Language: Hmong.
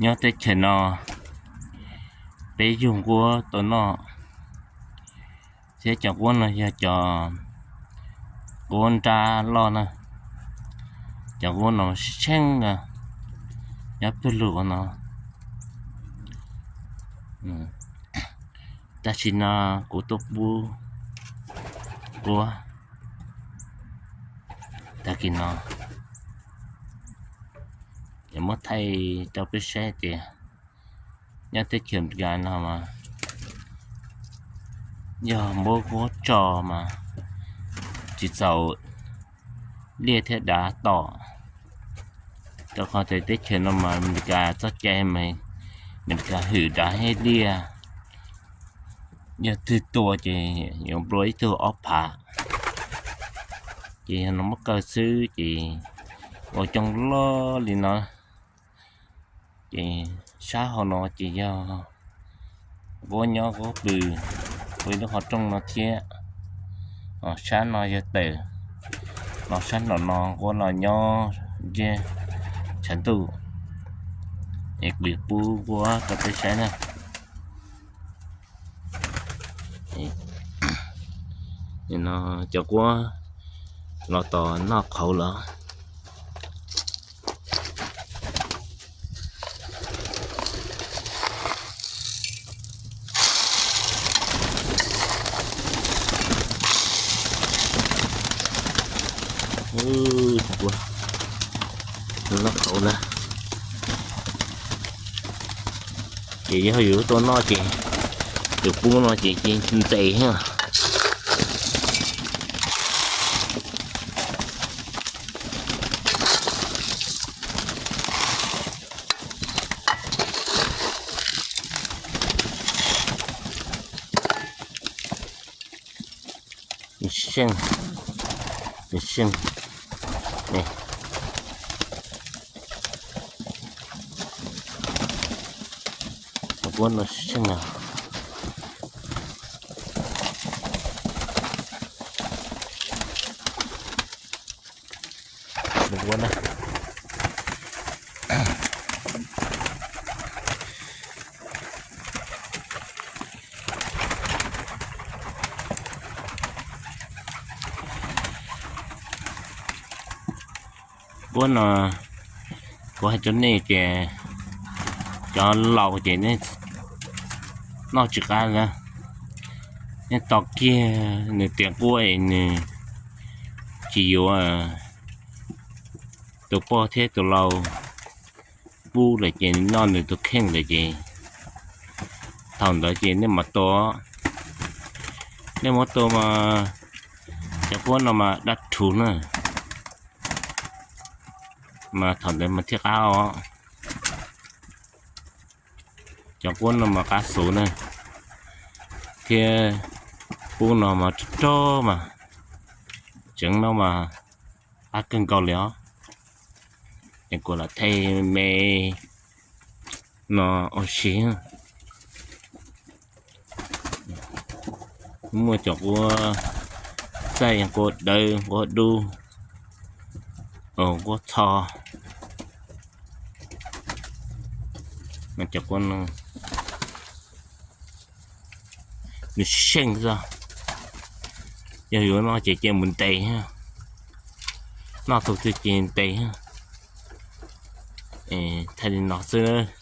Nyob teb chaws no peb yug nquab tau noj, thiab cov nquab no yog cov nquab nrab loj na. Cov nquab no tsheej tsheej nyob pawg lug no. Tam sim no kuv tuaj pub nquab tag kis no, muab thaij rau peb saib tias nyob teb chaws Amelikas no mas yog nquab tso mas tsis txaus liaj thiab dav tom, rau qhov tias teb chaws no mas Amelikas txoj cai mas Amelikas hwm dav thiab liaj, yog twg tua ces yuav nplua ib tug ob phav. Ces yog no muab kaw xwb ces ua coob loj li no. Ces sab hauv no ces yog nquab nyob nquab pw ua ib lub qhov rooj no thiab. Sab no yog tawm, los sab nraum no nquab los nyob ntsib tshav ntuj. Es kuv yuav pub nquab rau peb saib na. No cov nquab los tos noj qhauv lawm. Noj qhauv na. Ces yog yus tuaj noj ces yus pub no ces ntxees thiab. Seej, seej. Cov nquab no seej na. Nquab no kuv hais rau nej tias cov laus ces nej noj tsis qab na. Nej tos kiag nws tiav nquab es nws tsis yuav tus poj thiab tus lau pub lawm ces noj nws tus kheej lawm ces thaum ntawd ces nej mam tua. Nej muab tua mas cov nquab no mas dab rhuv na, mas thaum ntawd mas thiaj qab os. Cov nquab no mas qab xuv na, thiab pub no mas rog rog mas tseev no mas qab kawg nkaus li os. Es kuv lam thaij me no ua si. Muaj cov nquab txaij, nquab dawb, nquab dub, nquab txho. Cov nquab no nws seej xwb, yog yuav noj ces cia mus ntes, noj tau twg ces ntes. Thaij li no xwb.